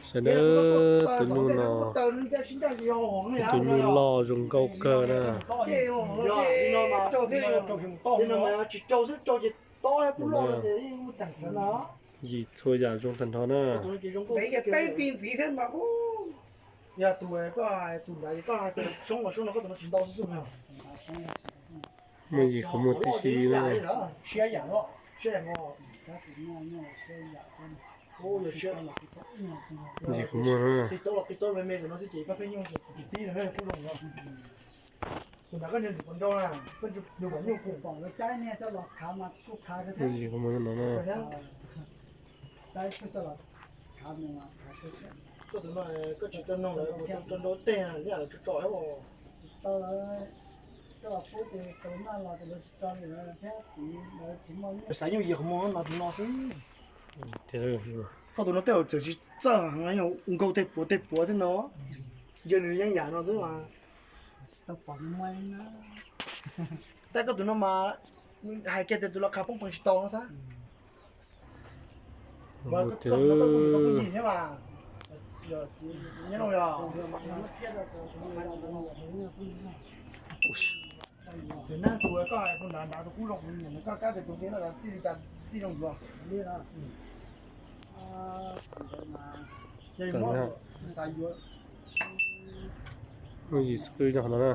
Saib nawb, tus nyuj no, tus nyuj loj zoo nkauj kawg na. Yim txhua yam zoo tag nrho na. Muaj yim qhov muag tib si na. Yim qhov muag na. Yim qhov muag no na. Xav nyuj yim qhov muag no tus no xwb. Koj tus no tej zaum txawm tsis txawj heev, yog ua nkaug tej puav tej puav thiab no, yog nws yeej yam no xwb mas. Tab koj tus no mas hais kiag tias tus los qhav poob peev tsis tau no xab. Txiv neej tus koj hais tus nrad nrad tus kub zoo kuv nyiam, koj kab tias tus nqi no txij li cas txij zoo yuav li na. Yog muab xav yuav, yim xwb no na.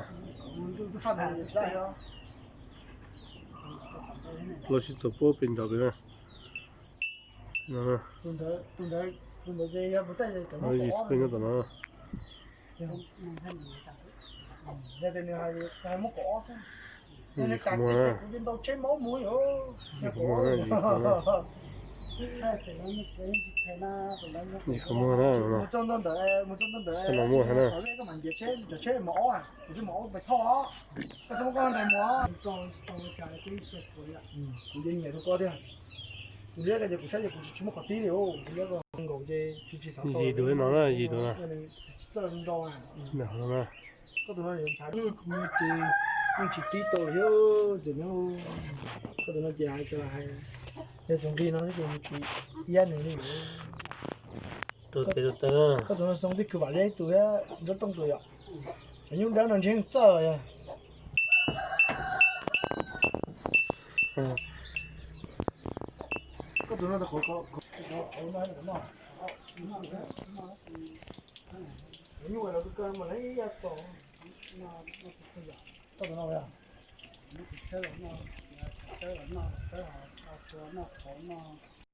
Los sis txog puab pem nrad pem na. Yim xwb no tom no. Yim qhov muag na. Txog ntawd, mus txog ntawd, muaj na. Kuv nyiam tus ko tiag. Kuv liab ko ces kuv saib ces kuv tsis muaj qhov tib li, kuv liab ko nkaus ces tsis txhob yim dua no na, yim dua na. Tsis txawj nrau na. Koj tus no ces yeej tsis tib tau li, ces koj tus no ces hais tias hais yog tus nqi no ces tsis iab nws li. Koj tus no xoo tib khwv vam liab ib tug thiab nruab tooj tus yom. Cov nyuj dawb no ntshe yeej txawj yog. Koj tus no qhov, qhov nyuj los tus ko mas lawv ib yam txaus. Koj tus no yog.